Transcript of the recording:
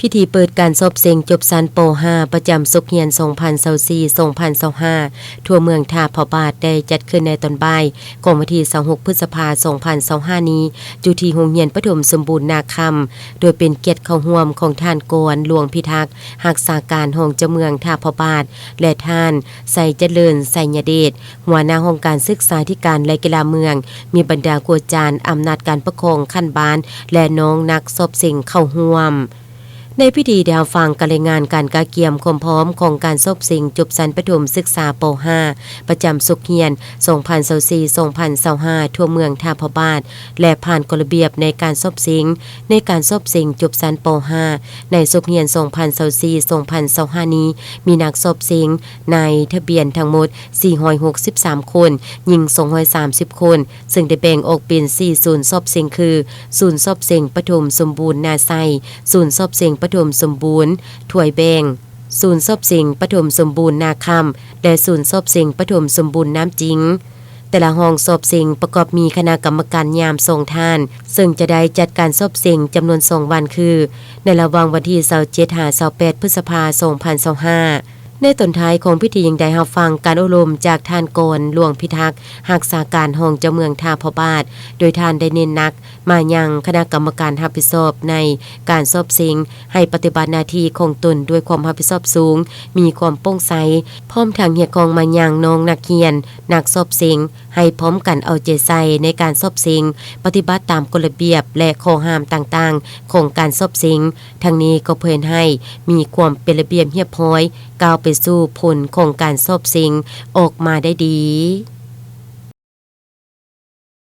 ພິທີເປີດການສອບເສັງຈົບຊັ້ນ ປໍຫ້າ ປະຈຳສົກຮຽນ ສອງພັນຊາວສີ່ ສອງພັນຊາວຫ້າ ທົ່ວເມືອງທ່າພະບາດ ໄດ້ຈັດຂຶ້ນໃນຕອນບ່າຍຂອງວັນທີ ຊາວຫົກ ພຶດສະພາ ສອງພັນຊາວຫ້າ ນີ້ ຢູ່ທີ່ໂຮງຮຽນປະຖົມສົມບູນນາຄຳ ໂດຍເປັນກຽດເຂົ້າຮ່ວມຂອງທ່ານ ກອນ ຫຼວງພິທັກ ຮັກສາການຮອງເຈົ້າເມືອງທ່າພະບາດ ແລະ ທ່ານ ໄຊຈະເລີນ ໄຊຍະເດດ ຫົວໜ້າຫ້ອງການສຶກສາທິການ ແລະ ກິລາເມືອງ, ມີບັນດາຄູອາຈານ, ອຳນາດການປົກຄອງຂັ້ນບ້ານ ແລະ ນ້ອງນັກສອບເສັງເຂົ້າຮ່ວມ. ໃນພິທີໄດ້ຮັບຟັງການລາຍງານການກະກຽມຄວາມພ້ອມຂອງການສອບເສັງຈົບຊັ້ນປະຖົມສຶກສາ ປໍຫ້າ ປະຈຳສົກຮຽນ ສອງພັນຊາວສີ່ ສອງພັນຊາວຫ້າ ທົ່ວເມືອງທ່າພະບາດ ແລະ ຜ່ານກົດລະບຽບໃນການສອບເສັງ. ໃນການສອບເສັງຈົບຊັ້ນ ປໍຫ້າ ໃນສົກຮຽນ ສອງພັນຊາວສີ່ ສອງພັນຊາວຫ້າ ນີ້ ມີນັກສອບເສັງ ນາຍທະບຽນທັງໝົດ ສີ່ຮ້ອຍຫົກສິບສາມ ຄົນ, ຍິງ ສອງຮ້ອຍສາມສິບ ຄົນ, ເຊິ່ງໄດ້ແບ່ງອອກເປັນ ສີ່ ສູນສອບເສັງ ຄື ສູນສອບເສັງປະຖົມສົມບູນນາໄຊ, ສູນສອບເສັງປະຖົມສົມບູນຖ້ວຍແບງ, ສູນສອບເສັງປະຖົມສົມບູນນາຄຳ ແລະ ສູນສອບເສັງປະຖົມສົມບູນນ້ຳຈິງ. ແຕ່ລະຫ້ອງສອບເສັງປະກອບມີຄະນະກຳມະການຍາມ ສອງ ທ່ານ, ເຊິ່ງຈະໄດ້ຈັດການສອບເສັງຈຳນວນ ສອງ ວັນ ຄື ໃນລະຫວ່າງວັນທີ ຊາວເຈັດ ຫາ ຊາວແປດ ພຶດສະພາ ສອງພັນຊາວຫ້າ. ໃນຕອນທ້າຍຂອງພິທີ ຍັງໄດ້ຮັບຟັງການໂອ້ລົມຈາກທ່ານ ກອນ ຫຼວງພິທັກ ຮັກສາການຮອງເຈົ້າເມືອງທ່າພະບາດ, ໂດຍທ່ານໄດ້ເນັ້ນໜັກມາຍັງຄະນະກຳມະການຮັບຜິດຊອບໃນການສອບເສັງ ໃຫ້ປະຕິບັດໜ້າທີ່ຂອງຕົນດ້ວຍຄວາມຮັບຜິດຊອບສູງ, ມີຄວາມໂປ່ງໃສ, ພ້ອມທັງຮຽກຮ້ອງມາຍັງນ້ອງນັກຮຽນ, ນັກສອບເສັງ ໃຫ້ພ້ອມກັນເອົາໃຈໃສ່ໃນການສອບເສັງ, ປະຕິບັດຕາມກົດລະບຽບ ແລະ ຂໍ້ຫ້າມຕ່າງໆຂອງການສອບເສັງ. ທັງນີ້ກໍເພື່ອເຮັດໃຫ້ມີຄວາມເປັນລະບຽບຮຽບຮ້ອຍ, ກ້າວໄປສູ່ຜົນຂອງການສອບເສັງອອກມາໄດ້ດີ.